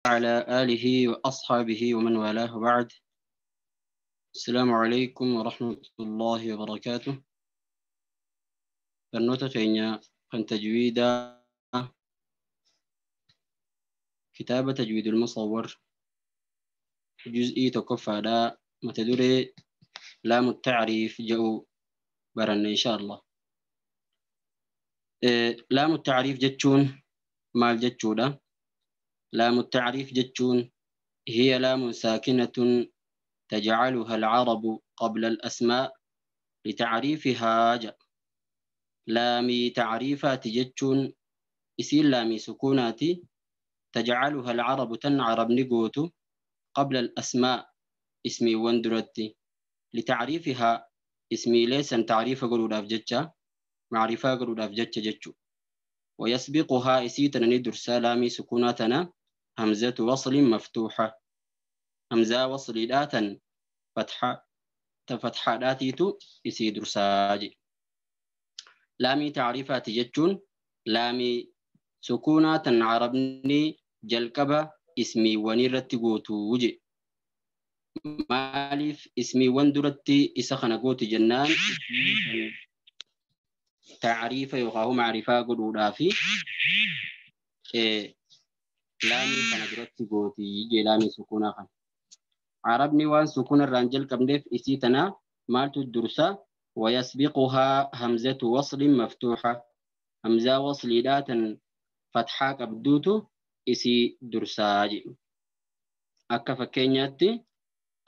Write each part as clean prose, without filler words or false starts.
وعلى آله وأصحابه ومن والاه بعد. السلام عليكم ورحمة الله وبركاته. برنوتا خينيا كان تجويدا كتابة تجويد المصور جزئي تكفى دا متدري لام التعريف جو برن إن شاء الله. لام التعريف جتشون مال جتشودا. لام التعريف جتشون هي لام ساكنة تجعلها العرب قبل الأسماء لتعريفها. جاء لامي تعريفات جتشون إسيل لامي سكوناتي تجعلها العرب تنعرب نقوتو قبل الأسماء اسمي وندرتي لتعريفها اسمي ليس تعريف قلود أفجتشا معرفة قلود أفجتشا جتشو. ويسبقها إسيتنا ندرسا لامي سكوناتنا همزة وصل مفتوحة همزة وصل داتا فتحة تفتحة داتيتو إسي درساجي. لامي تعريفات جتشون لامي سكونات عربني جلقبة اسمي ونيرتي قوتو جي. مالف اسمي وندرتي إسخنا قوتي جنان تعريف يقاه معرفة قدودا في لامي خنا قوتي جي لامي سكونا خن عربني وان سكون الرانجل كمدف إسيتنا مالتو الدرسة. ويسبقها همزة وصل مفتوحة همزة وصل داتا فتحة قبدوتو إسي درساجي. أكا فكينياتي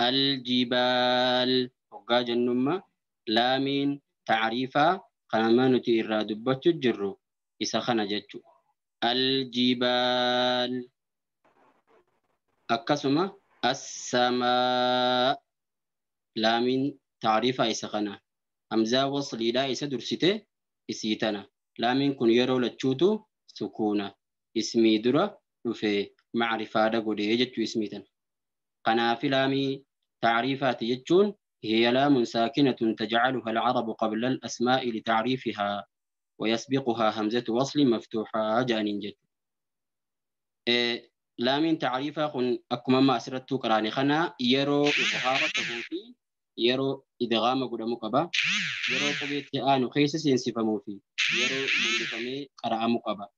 الجبال وقا جنما لامين تعريفا قنمانتي إرادبتو الجرو إسا خنا جتشو الجبال. أكسما السماء لامين تعريفا إسا خنا همزة وصل لا إسا درسته إسيتنا لامين كن يرو لتشوتو سكونة اسمي درة رفي معرفة دا قد يجتو اسميتنا. قناف لامي تعريفات يجتون هي لام ساكنة تجعلها العرب قبل الأسماء لتعريفها ويسبقها همزة وصل مفتوحة جانين جت. لامين تعريفها خن أكما ما أسرتو قراني خنا يرو إظهارته في يرو إدغام قدامو قبا يرو قبيت آنو خيس سينسفمو في يرو ملفمي قرأمو قبا.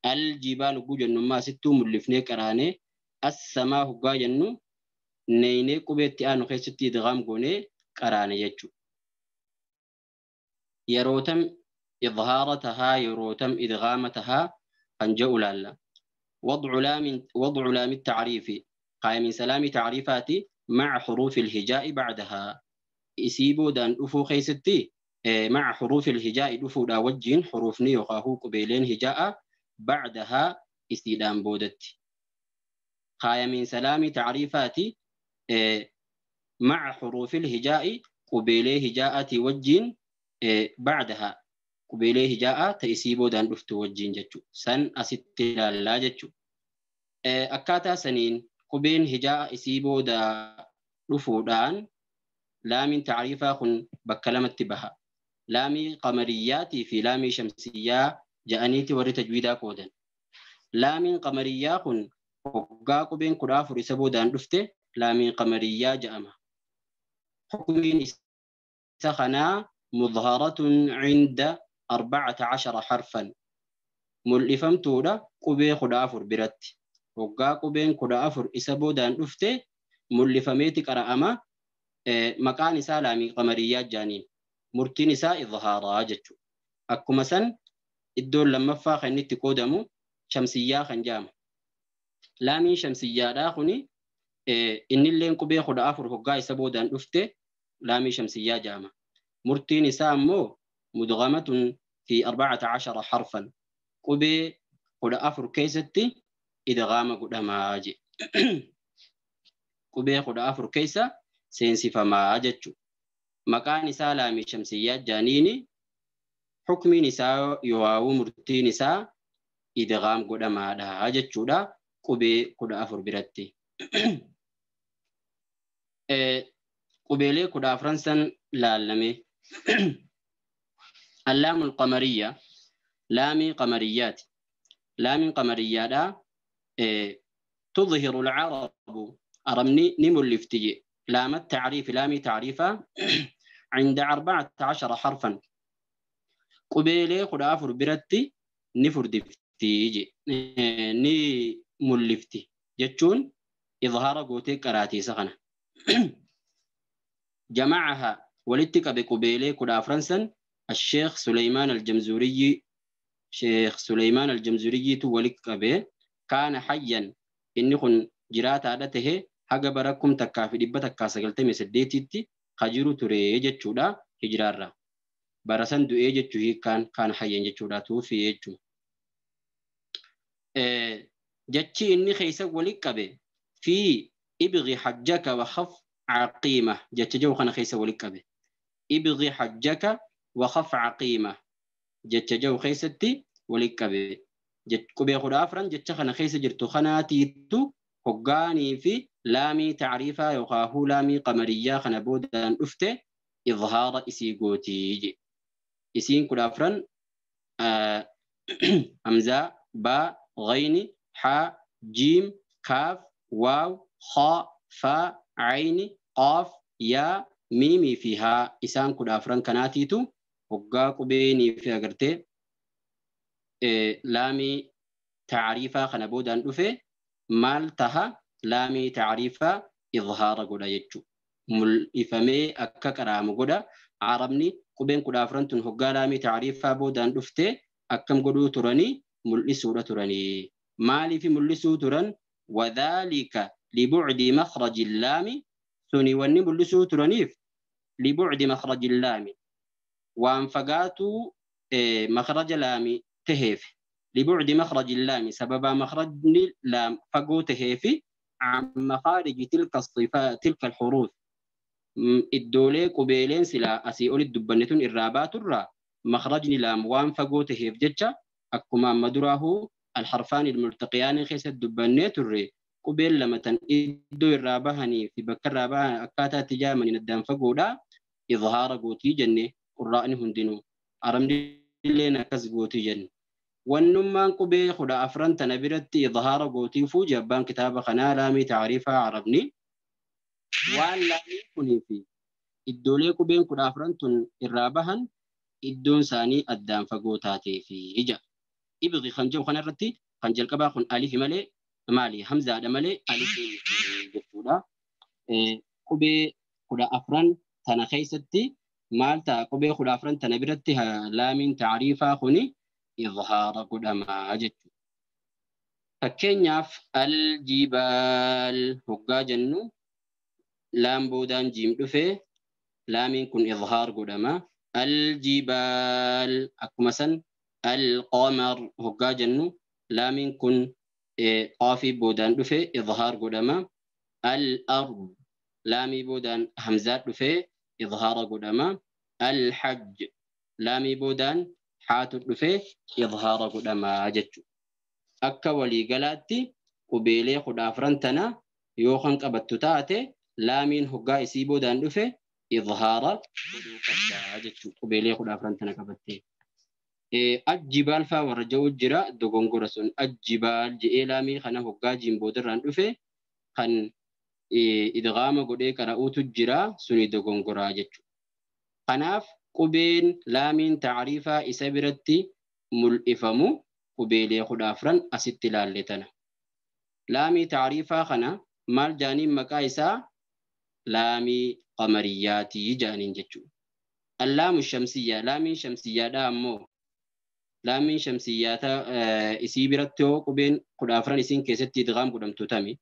الجبال جنو ما ستو ملفني قراني السماء جنو نيني قبيت آنو خيس إدغام قوني قراني يجو. يروتم إظهارتها يروتم إدغامتها فنجو لالا. وضع لام التعريف قائم سلام تعريفاتي مع حروف الهجاء بعدها إسيبو دان أفو خيستي مع حروف الهجاء أفو دا وجين حروف نيوخاهو قبيلين هجاء بعدها إسيدان بودت. قائم سلام تعريفاتي مع حروف الهجاء قبيلي هجاء وجين بعدها قبيلي هجاء تأسيبو دان أفتو وجين جتشو سن أستي لا جتشو. أكاتا سنين قبين هجاء إسيبو دا رفودان لامين تعريفا خن بكلمة بها لامي قمرياتي في لامي شمسية جاءنيتي وري تجويدا كودن. لامين قمريا خن وقا قبين كرافر إسيبو دان رفته لامين قمرية جأمة. حكمين إسخنا مظهرة عند 14 حرفا ملفمتودا قبي خدافر برت وقا قبين خدافر إسبو دان رفته ملفميتي قرأما مكان إسا لامي قمريات جانين مرتين إسا إظهارا جتشو. أكما سن الدول لما فاخن تقودمو شمسية خنجام لامي شمسية داخني إن اللين قبي خدافر وقا إسبو دان رفته لامي شمسية جامة مرتين إسا مو مدغمة في 14 حرفا قبي خدافر كيستي إدغام قدما جي قبي خدافر كيسة سينسفما جتشو. مكان إسا لامي شمسية جانيني حكم نساء يواو مرتين إسا إدغام قدما دا جتشو دا قبي خدافر برتي. قبيلي خدافرن سن لالمي. اللام القمرية لامي قمريات لامي قمرية دا تظهر العرب أرمني نملفتي لام التعريف لامي تعريفا عند 14 حرفا قبيلي قد أفر برتي نفردفتي ني ملفتي جتشون إظهار قوتي كراتي سخنة جمعها ولتك بقبيلي قد أفرنسا الشيخ سليمان الجمزوري شيخ سليمان الجمزوري تولك به كان حيا إني خن جرات عادته haga bara 1998 kajiru ture jechuudha hijraarra bara san du'ee jechuu hiikaan kan hayyan jechuudha tuufi jechuu jechi inni keessa wali qabe fi ibghi hajjaka wa khaf aqima jecha jiru kana keessa wali qabe ibghi hajjaka wa khaf aqima jecha jiru keessatti wali qabe qubee 14 jecha kana keessa jirtu kanaatiitu hoggaanii fi laamii tacriifaa yookaan laamii qamariyyaa kana boodaan dhufte izhaara isii gootii isiin 14 hamzaa baa ghayni haa jiim kaaf waaw khaa faa ayni qaaf yaa miimii fi haa isaan 14 kanaatiitu hoggaa qubeenii fi agartee laamii tacriifaa kana boodaan dhufe maal taha laamii tacriifaa izhaara godha jechuu mul'ifamee akka qaraamu godha arabni qubeen 14 tun hoggaa laamii tacriifaa boodaan dhufte akkam godhuu turanii mul'isuudha turanii maaliif mul'isuu turan wadhaalika libucdi makhraji laami suni wanni mul'isuu turaniif libucdi makhraji laami waan fagaatuu makhraja laami taheef لبعد مخرج اللام سبب مخرج اللام فقوته في عن مخارج تلك الصفات تلك الحروف الدولي قبيلين سلا أسيئول الدبنتون الرابات الرا مخرج لام وان فقوته في جتشا أكما مدراه الحرفان الملتقيان خيس الدبنت الري قبيل لما إدو الرابهني في بكر رابهن أكاتا تجامن الدام فقودا إظهار قوتي جنة قرآن هندنو أرمدي لنا كز قوتي جنة wannummaan qubee 14 tana biratti izhaara gootiifuu jabbaan kitaaba kanaa laamii tacriifaa arabni waan laamii kunii fi iddoolee qubeen 14 tun irraa bahan iddoon isaanii addaan fagoo taatee fi ija ibghi kan jedhu kanarratti kan jalqabaa kun alifi malee maali hamzaadha malee alifi jechuudha. Qubee 14 tana keessatti maal ta'a qubee 14 tana biratti laamiin tacriifaa kuni إظهار قدما جت فكينياف الجبال هقا جنو لام بودان جيم دفه لامين كن إظهار قدما الجبال أكمسا القمر هقا جنو لامين كن قافي بودان دفه إظهار قدما الأرض لامي بودان همزات دفه إظهار قدما الحج لامي بودان haatu dhufe izhaara godhamaa jechuudha. Akka waliigalaatti qubeelee 14 tana yoo kan qabattu taate laamiin hoggaa isii boodaan dhufe izhaara godhuu qabdaa jechuudha. Qubeelee 14 tana qabattee. Ajjibaal faa warra ja'u jira dogongora sun ajjibaal je'ee laamii kana hoggaa jiin boodarraan dhufe kan idgaama godhee qara'uutu jira suni dogongoraa jechuudha. Kanaaf qubeen laamiin tacriifaa isa biratti mul'ifamu qubeelee 14 asitti ilaalle tana. Laamii tacriifaa kana maal jaaniin maqaa isaa laamii qamariyyaatii jaaniin jechuudha. Allaamu shamsiyyaa laamiin shamsiyyaadha ammoo laamiin shamsiyyaata isii biratti yoo qubeen 14 isiin keessatti idgaam godhamtu tami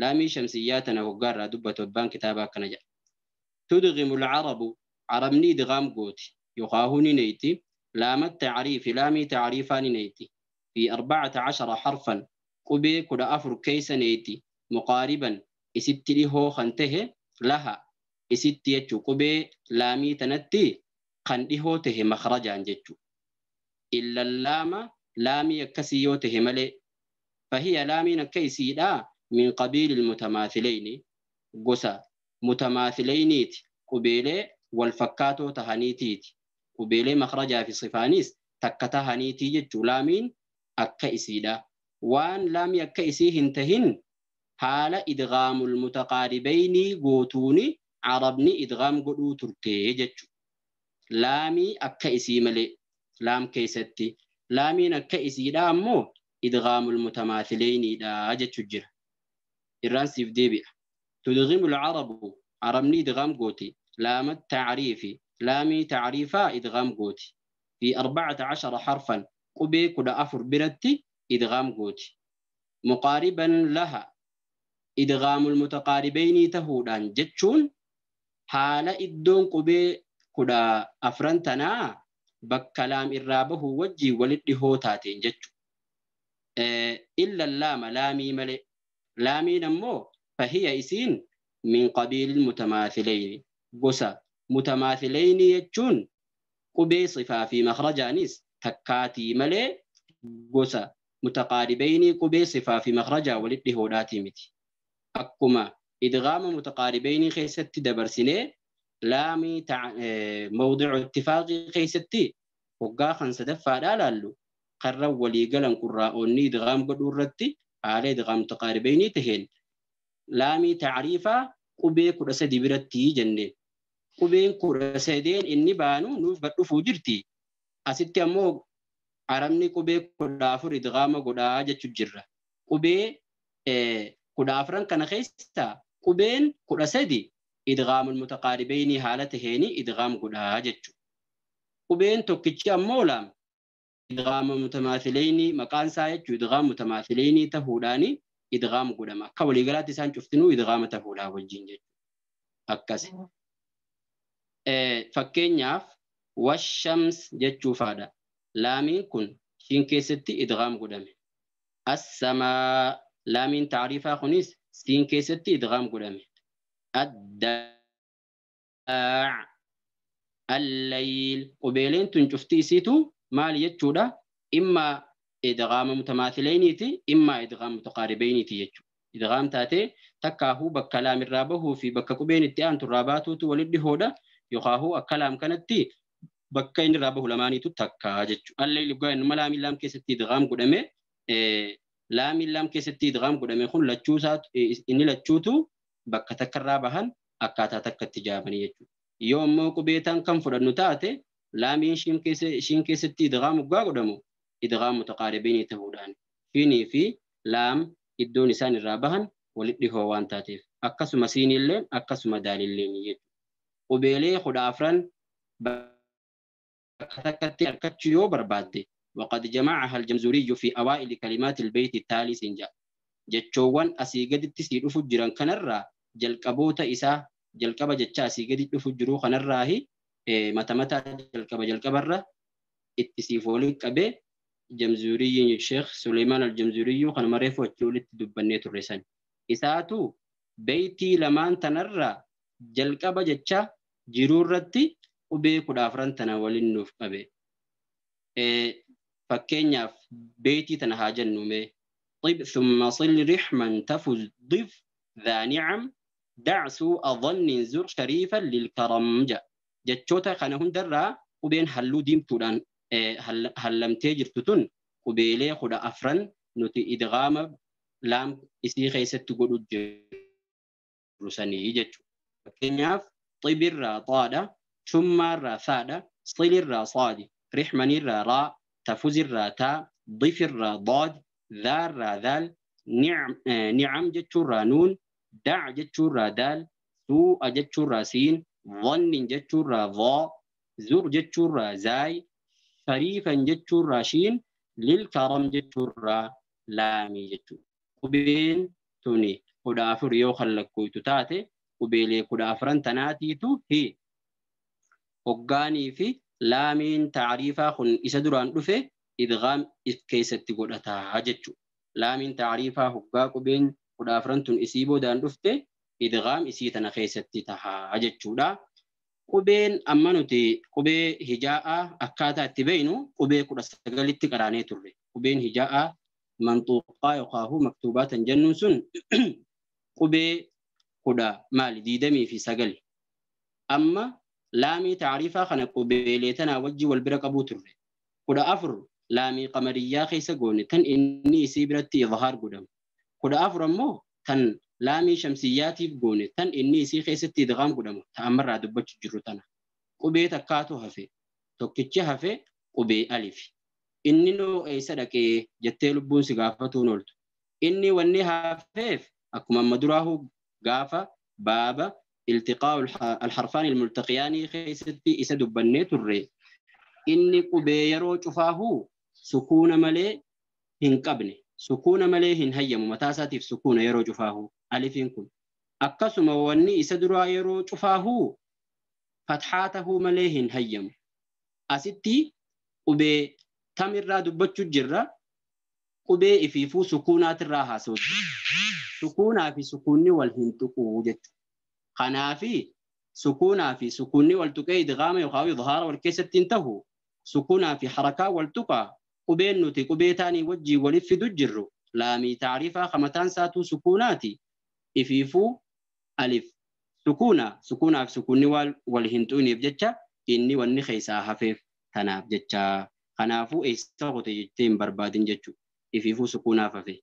laamii shamsiyyaa tana hoggaarraa dubbatu abbaan kitaabaa akkana jedha. Tudgimu alcarabu عربني إدغام قوتي يقاهوني نيتي لام التعريف لامي تعريفان نيتي في 14 حرفا قبي كدا أفر كيس نيتي مقاربا إستلي هو خنته لها إستي قبي لامي تنتي خنده ته مخرجا جتشو إلا اللام لامي يكسيو ته ملي فهي لامي نكيسي لا من قبيل المتماثلين قسا متماثلينيت قبيلي والفكاتو تهانيتيت قبيلي مخرجا في صفانيس تكتا هانيتي جتشو لامين أكا إسيدا وان لامي أكا إسي هنتهن Haala idgaamul mutaqaaribayni gootuuni arabni idgaam godhuu turte jechuudha. Laamii akka isii malee laam keessatti laamiin akka isiidha ammoo idgaamul mutamaathileynidha jechuu jira. Irraan siif deebi'a. Tudghimul arabu arabni idgaam gooti. Laama tacriifi laamii tacriifaa idgaam gooti. Fi 14 harfan qubee 14 biratti idgaam gooti. Muqaariban laha idgaamul mutaqaaribayni tahuudhaan jechuun haala iddoon qubee 14 tanaa bakka laam irraa bahu wajjii walitti dhihoo taateen jechuudha. Illa laama laamii malee. Laamiin ammoo fahiya isiin min qabiilil mutamaathilayni. Gosa mutamaathilayni jechuun qubee sifaa fi makhrajaanis takkaatii malee gosa mutaqaaribayni qubee sifaa fi makhrajaa walitti dhihoodhaatii miti. Akkuma idgaama mutaqaaribayni keessatti dabarsinee laamii mawdicu ittifaaqii keessatti hoggaa kan sadaffaadhaa laallu karra walii galan qurraa'oonni idgaam godhuu irratti haala idgaam mutaqaaribayni taheen laamii tacriifaa qubee 13 biratti jenne. Qubeen 13 inni baanu nuuf gad dhufuu jirti. Asitti ammoo arabni qubee 14 idgaama godhaa jechuu jirra. Qubee 14 kana keessa qubeen 13 idgaamul mutaqaaribayni haala taheeni idgaam godhaa jechuudha. Qubeen tokkichi ammoo laam idgaama mutamaathilayni maqaan isaa jechuu idgaam mutamaathilayni tahuudhaani idgaam godhama. Akka waliigalaatti isaan cuftinuu idgaama tahuudhaa wajjin jechuudha. Akkasi. Fakkeenyaaf washams jechuufaadha. Laamiin kun shiin keessatti idgaam godhame. Assamaa laamiin tacriifaa kunis siin keessatti idgaam godhame. Addaa allayl qubeeleen tun cufti isiitu maal jechuudha? Imma idgaama mutamaathilayniiti imma idgaama mutaqaaribayniiti jechuudha. Idgaam taatee takkaahuu bakka laamirraa bahuu fi bakka qubeen itti aantu irraa baatuutu walitti dhihoodha. Yookaahuu akka laam kanatti bakka inni irraa bahu lamaaniitu takkaa jechuudha. Allayl dhugaa inni laamiin laam keessatti idgaam godhame laamiin laam keessatti idgaam godhame kun lachuusaatu inni lachuutu bakka takkarraa bahan akkaataa takkatti jaabanii jechuudha. Yoo ammoo qubee tan kan fudhannu taate laamiin shiin keessatti idgaam dhugaa godhamu idgaam mutaqaaribiinii ta'uudhaan shiinii fi laam iddoon isaan irraa bahan walitti dhihoo waan taateef akkasuma siinillee akkasuma daalillee jechuudha. Qubeelee 14 bakka takkatti argachuu yoo barbaadde waqad jama'aha al-Jamzuriyyu fi awaa'ili kalimaati al-beyti taali sinja jechoowwan asii gaditti sii dhufu jiran kanarraa jalqaboota isaa jalqaba jecha asii gadi dhufu jiru kanarraahi mata mataa jalqaba jalqabarra itti siif waliin qabee Jamzuriyyiin Sheekh Suleymaan al-Jamzuriyyu kan mareefu achii olitti dubbannee turre san. Isaatu beeytii lamaan tanarraa jalqaba jecha jiruurratti qubee 14 tana waliin nuuf qabe. Fakkeenyaaf beeytii tana haa jennu mee. طب ثم صل رحما تفز ضف ذا نعم دع سوء ظن زر شريفا للكرم جا جتشوتا kana hundarraa qubeen halluu diimtuudhaan hallamtee jirtu tun qubeelee 14 nuti idgaama laam isii keessatti godhu jirru sanii jechuudha. Fakkeenyaaf xibirraa xaadha, shummaarraa saadha, silirraa saadi, rixmanirraa raa, tafuzirraa taa, difirraa daad, dhaarraa dhaal, nicam jechuurraa nuun, dac jechuurraa daal, suu'a jechuurraa siin, dhannin jechuurraa dhaa, zur jechuurraa zaay, shariifan jechuurraa shiin, lilkaram jechuurraa laamii jechuudha. Qubeen tuni 14 yoo kallakkoytu taate qubeelee 14 tanaatiitu hi hoggaanii fi laamiin tacriifaa kun isa duraan dhufe idgaam if keessatti godhataa jechuudha. Laamiin tacriifaa hoggaa qubeen 14 tun isii boodaan dhufte idgaam isii tana keessatti tahaa jechuudha. Qubeen amma nuti qubee hijaa'aa akkaataa itti beeynu qubee 19tti qaraanee turre. Qubeen hijaa'aa manxuuqaa yookaan maktuubaa tan jennuun sun qubee 29. Amma laamii tacriifaa kana qubeelee tanaa wajjii wal bira qabuu turre. 14 laamii qamariyyaa keessa goone tan inni isii biratti idhaar godhamu. 14 ammoo Tan laamii shamsiyyaatiif goone tan inni isii keessatti idgaam godhamu ta ammarraa dubbachuu jirru tana. Qubee takkaatu hafe tokkichi hafe qubee alif. Inni noo eessa dhaqee jettee lubbuun si gaafatuun ooltu. Inni wanni hafeef akkuma amma duraahu gaafa baaba iltiqaa alharfaan ilmultaqiyaanii keessatti isa dubbannee turre. Inni qubee yeroo cufaahu sukuuna malee hin qabne. Sukuuna malee hin hayyamu mataa isaatiif sukuuna yeroo cufaahu alifiin kun. Akkasuma wanni isa duraa yeroo cufaahu fatxaa tahuu malee hin hayyamu. Asitti qubee tamirraa dubbachuu jirra. Qubee ifiifuu sukuunaatirraa haasa'u. Sukuunaa fi sukuunni wal hin tuquu jechuudha. Kanaafi sukuunaa fi sukuunni wal tuqee idgaama yookaan idhaara wal keessatti hin tahu. Sukuunaa fi harakaa wal tuqaa. Qubeen nuti qubee taanii wajjii waliif fidu jirru laamii taariifaa kamataan saatuu sukuunaati. Ifiifuu alif sukuuna sukuunaaf sukuunni wal hin tuqneef jecha inni wanni keessaa hafeef tanaaf jecha. Kanaafuu eessa qote jettee hin barbaadin jechuudha. Ifiifuu sukuunaaf hafe.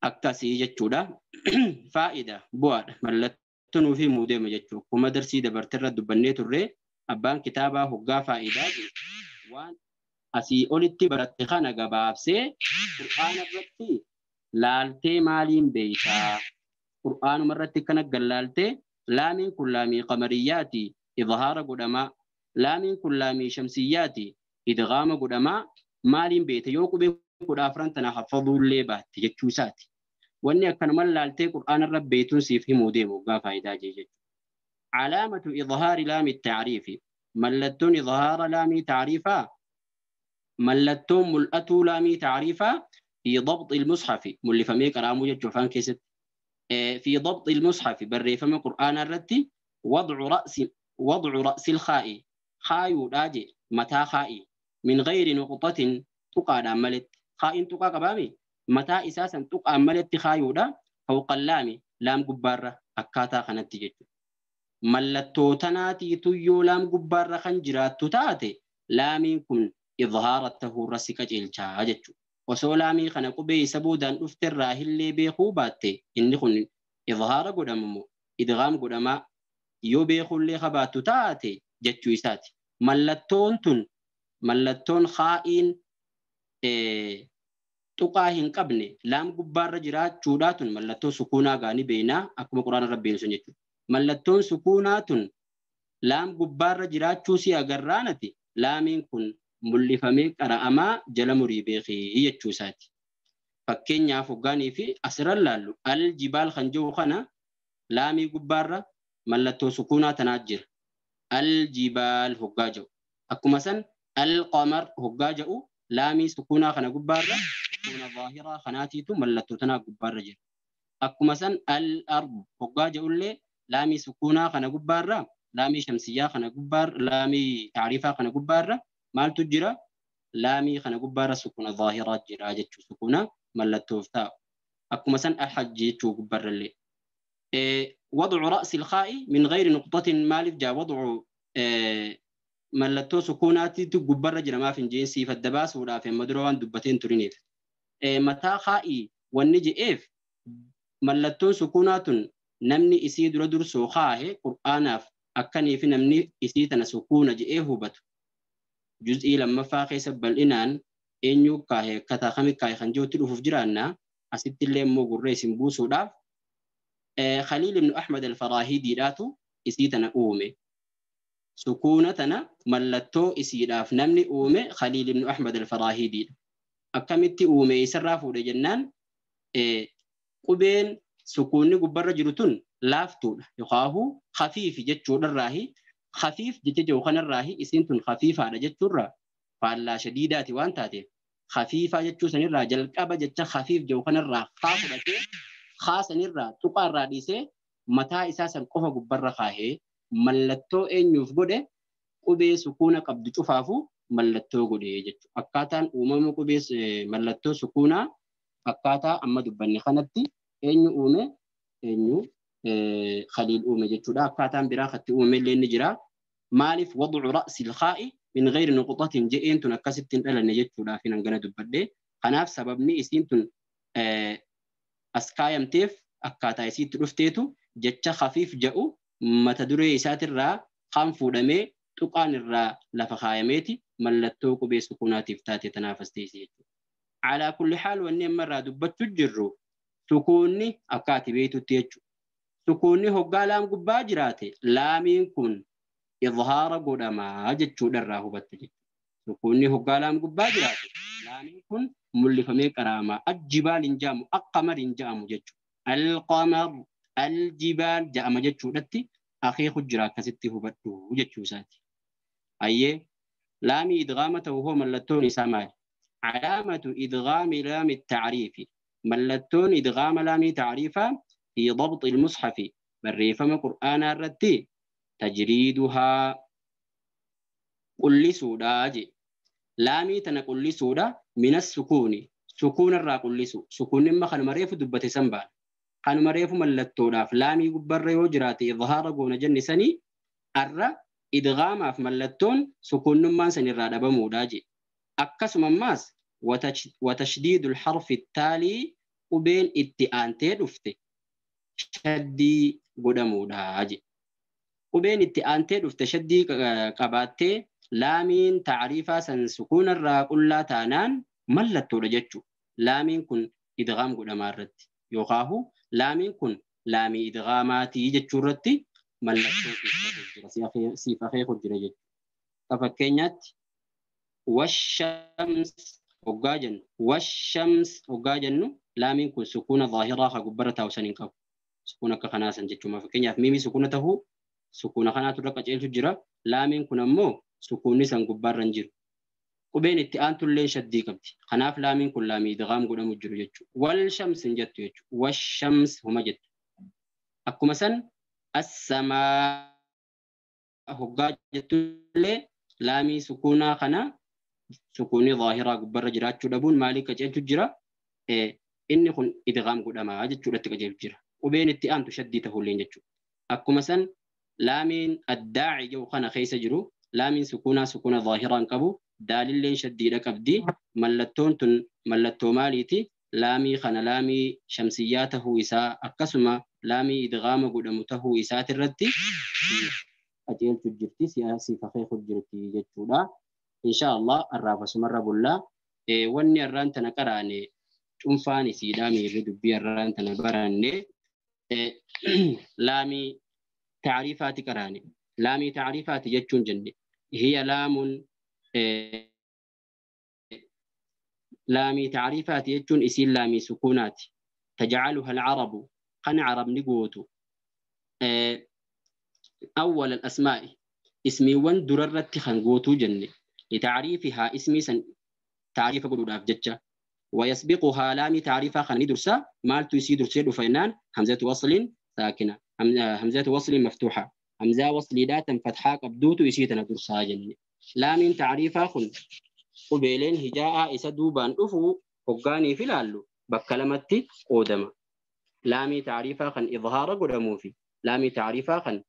Akkasii jechuudha. Faayida bu'aadha. Mallattoo nuuf himuu deema jechuudha. Kuma darsii dabarteerra dubbannee turre abbaan kitaabaa hoggaa faayidaa waan asii olitti baratte kana gabaabsee qur'aana irratti laaltee maaliin beeytaa? Qur'aanuma irratti kana gallaaltee laamiin kun laamii qamariyyaati idhaara godhamaa. Laamiin kun laamii shamsiyyaati idgaama godhamaa. Maaliin beeyte yoo qubee 14 tana haffaduullee baatte jechuu isaati. Wanni akkanuma laaltee qur'aana irra beeytuun siif himuu deemu hoggaa faayidaa jee jechuudha. Calaamatu idhaari laamii taariifi mallattoon idhaara laamii taariifaa mallattoon mul'atuu laamii taariifaa fi dabxi ilmusxafi mul'ifamee qaraamuu jechuu afaan keessatti. Fi dabxi ilmusxafi barreeffama qur'aanaa irratti wadcu ra'si ilkhaa'i kaayuudhaa jee mataa kaa'i min gayri nuqxatin tuqaadhaan maletti kaa'iin tuqaa qabaami mataa isaa san tuqaan maletti kaayuudha fawqa laami laam gubbaarra akkaataa kanatti jechuudha. Mallattoo tanaatiitu yoo laam gubbaarra kan jiraattu taate laamiin kun idhaara tahuurra si qajeelchaa jechuudha. Osoo laamii kana qubee isa boodaan dhufterraa illee beekuu baatte inni kun idhaara godhamu idgaam godhamaa yoo beekuullee qabaattu taate jechuu isaati. Mallattoon tun mallattoon kaa'iin tuqaa hin qabne laam gubbaarra jiraachuudhaa tun mallattoo sukuunaa gaanii beeknaa akkuma quraana irra beeknu sun jechuudha. Mallattoon sukuunaa tun laam gubbaarra jiraachuu si agarraanati laamiin kun mul'ifamee qara'amaa jala murii beekii jechuu isaati. Fakkeenyaaf hoggaanii fi asirra laallu aljibaal kan jiru kana laamii gubbaarra mallattoo sukuunaa tanaa jira. Aljibaal hoggaa jedhu. Akkuma san alqamar hoggaa jedhu laamii sukuunaa kana gubbaarra sukuuna zaahiraa kanaatiitu mallattoo tanaa gubbaarra jira. Akkuma san al-ard hoggaa jedhullee laamii sukuunaa kana gubbaarra laamii shamsiyyaa kana gubbaarra laamii taariifaa kana gubbaarra maaltu jira? Laamii kana gubbaarra sukuuna zaahiraa jira jechuudha. Sukuuna mallattoof taa'u. Akkuma san alhajji jechuu gubbaarrallee. Wadcu ra'si ilkhaa'i min gayri nuqxatin maaliif jaa wadcu mallattoo sukuunaatiitu gubbaarra jira maaf hin jeen siif adda baasuudhaaf amma dura waan dubbateen turiniif. Mataa kaa'ii wanni je'eef mallattoon sukuunaa tun namni isii dura dursoo kaahe qur'aanaaf akkanii fi namni isii tana sukuuna je'ee hubatu. Juz'ii lammaffaa keessa bal'inaan eenyu kaahe akkataa kami kaahe kan jirutti dhufuuf jiraanna asitti illee immoo gurree isin buusuudhaaf Khaliil ibn Ahmad al-Faraahidiidhaatu isii tana uume. Sukuuna tana mallattoo isiidhaaf namni uume Khaliil ibn Ahmad al-Faraahidiidha. Akkamitti uume isarraa fuudhe jennaan qubeen sukuunni gubbarra jiru tun laaftuudha yookaan khafiifi jechuudharraahi khafiif jecha jiru kanarraahi isiin tun khafiifaadha jechuurraa faallaa shadiidaati waan taateef khafiifaa jechuu sanirraa jalqaba jecha khafiif jiru kanarraa kaa fudhatee kaa sanirraa tuqaarraa dhiisee mataa isaa san qofa gubbarra kaahee mallattoo eenyuuf godhe qubee sukuuna qabdu cufaafu mallattoo godhe jechuudha. Akkaataan uumama qubee mallattoo sukuunaa akkaataa amma dubbanne kanatti eenyu uume eenyu Khaliil uume jechuudha. Akkaataan biraa katti uume illee ni jira. Maaliif wadcu ra'si ilkhaa'i min gayri nuqxatin je'een tun akkasitti hin dhalanne jechuudhaaf hin hangana dubbadhe. Kanaaf sababni isiin tun As kaayamteef akkaataa isiitti dhufteetu jecha khafiif jedhu mata duree isaatirraa kan fuudhamee tuqaan irraa lafa kaayameeti mallattoo qubee sukuunaatiif taate tanaaf as teesse jechuudha. Alaa kulli haal wanni amma irraa dubbachuu jirru sukuunni akka ati beektutti jechuudha. Sukuunni hoggaa laam gubbaa jiraate laamiin kun idhaara godhamaa jechuudha irraa hubatta jechuudha. Sukuunni hoggaa laam gubbaa jiraate laamiin kun mul'ifamee qaraamaa ajjibaal hin jedhamu aqamar hin jedhamu jechuudha. Alqamar aljibaal jedhama jechuudhatti akeeku jira akkasitti hubadhu jechuu isaati. Ayyee laamii idgaama ta'u hoo mallattoon isaa maali? Calaamatu idgaami laami tacriifi mallattoon idgaama laamii tacriifaa fi dabxi ilmusxafi barreeffama qur'aanaa irratti tajriiduhaa qullisuudhaa je. Laamii tana qullisuudha minas sukuuni sukuuna irraa qullisu sukuunni imma kanuma reefu dubbate san baana. Kanuma reefu mallattoodhaaf laamii gubbarra yoo jiraate idhaara goona jenne sanii arra idgaamaaf mallattoon sukuunnummaan san irraa dhabamuudha je. Akkasuma ammaas watashdiidul harfi taalii qubeen itti aantee dhufte shaddii godhamuudha je. Qubeen itti aantee dhufte shaddii qabaattee laamiin tacriifaa san sukuunarraa qullaa taanaan mallattoodha jechuudha. Laamiin kun idgaam godhamaa irratti yookaahu laamiin kun laamii idgaamaatii jechuu irratti mallattoo siif akeeku jira jechuudha. Fakkeenyaatti washams hoggaa jennu washams hoggaa jennu laamiin kun sukuuna zaahiraa ka gubbarra taa'u san hin qabu. Sukuuna akka kanaa san jechuudha. Fakkeenyaaf miimii sukuuna tahuu sukuuna kanaatu irra qaceelchu jira. Laamiin kun ammoo sukuunni san gubbaarra hin jiru. Qubeen itti aantullee shaddii qabdi. Kanaaf laamiin kun laamii idgaam godhamu jiru jechuudha. Wal shams hin jettu jechuudha. Washams huma jettu. Akkuma san assamaa hoggaa jettullee laamii sukuunaa kana sukuunni zaahiraa gubbarra jiraachuu dhabuun maalii qaceelchu jira? Inni kun idgaam godhamaa jechuudhatti qaceelchu jira. Qubeen itti aantu shaddii tahulleen jechuudha. Akkuma san laamiin addaaci jedhu kana keessa jiru laamiin sukuunaa sukuuna zaahiraa hin qabu daalilleen shaddiidha qabdi. Mallattoon tun mallattoo maaliiti? Laamii kana laamii shamsiyyaa tahuu isaa akkasuma laamii idgaama godhamu tahuu isaatirratti qaceelchu jirti siif akeeku jirti jechuudha. Insha Allah arraafasumarra bullaa wanni arraan tana qaraane cuunfaan isiidhaa miirri dubbii arraan tana baranne laamii tacriifaati qaraane. Laamii tacriifaati jechuun jenne hiya laamun laamii tacriifaati jechuun isiin laamii sukuunaati. Tajcaluha alcarabu kan carabni gootu awwal alasmaa'i ismiiwwan durarratti kan gootuu jenne litacriifihaa ismii san tacriifa godhuudhaaf jecha. ويسبقها لامي تعريفها خلني درسا مالتو يسي درسي دفينان همزة وصل ساكنة همزة وصل مفتوحة همزة وصل داتا فتحة قبدوتو يسيتنا درسا جنة لامين تعريفها خن قبيلين هجاء إسدوبان أفو هقاني في لالو بكلمتي قودما لامي تعريفها خن إظهار قدمو في لامي تعريفها خن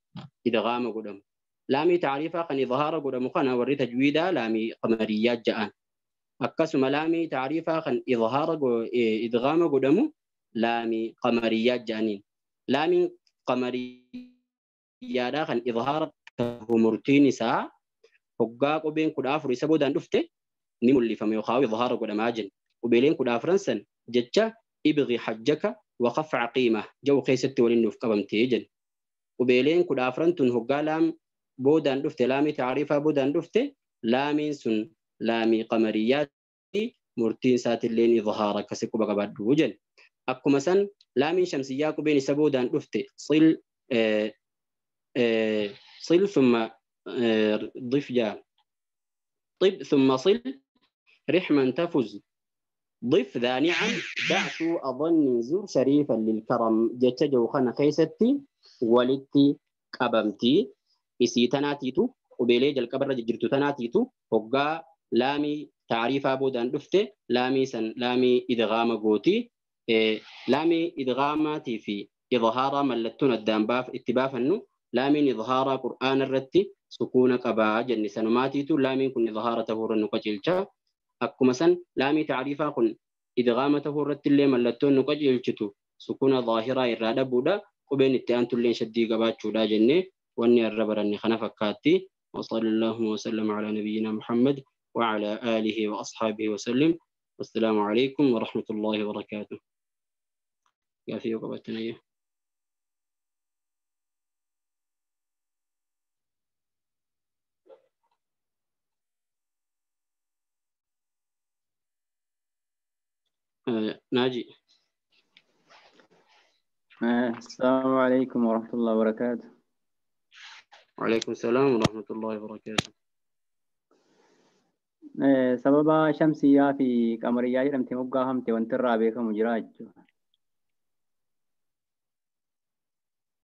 إدغام قدمو لامي تعريفها خن إظهار قدمو خن وري تجويدا لامي قمريات جاءان akkasuma laamii tacriifaa kan idhaara idgaama godhamu laamii qamariyaa jedhaniin. Laamiin qamariyaadhaa kan idhaara tahu murtiin isaa hoggaa qubeen 14 isa boodaan dhufte ni mul'ifama yookaan idhaara godhamaa jenna. Qubeeleen 14 san jecha ibghi hajjaka wa khaf aqiima jedhu keessatti waliin nuuf qabamtee jenna. Qubeeleen 14 tun hoggaa laam boodaan dhufte laamii tacriifaa boodaan dhufte laamiin sun laamii qamariyaatti murtiin isaatilleen idhaara akkasi quba qabaadhu jenna. Akkuma san laamiin shamsiyyaa qubeen isa boodaan dhufte sil sil thumma ضif jaa طب ثم صل رحما تفز ضف ذا نعم دع سوء ظن زر شريفا للكرم jecha jiru kana keessatti walitti qabamti isii tanaatiitu qubeelee jalqabarra jirtu tanaatiitu hoggaa laamii tacriifaa boodaan dhufte laamii san laamii idgaama gooti. Laamii idgaamaatii fi idhaaraa mallattoon addaan itti baafannu laamiin idhaaraa qur'aana irratti sukuuna qabaa jenne sanumaatiitu laamiin kun idhaara tahuu irra nu qajeelcha. Akkuma san laamii tacriifaa kun idgaama tahuu irratti illee mallattoon nu qajeelchitu Sukuna zaahiraa irraa dhabuudha. Qubeen itti aantulleen shaddii qabaachuudha jennee wanni irra baranne kana fakkaatti. وصلى الله وسلم على نبينا محمد وعلى آله وأصحابه وسلم. والسلام عليكم ورحمة الله وبركاته. يا في وقبتنا. ناجي. السلام عليكم ورحمة الله وبركاته. وعليكم السلام ورحمة الله وبركاته. Sababa shamsiyyaa fi qamariyyaa jedhamte moggaafamte wanti irraa beekamu jira jechuudha.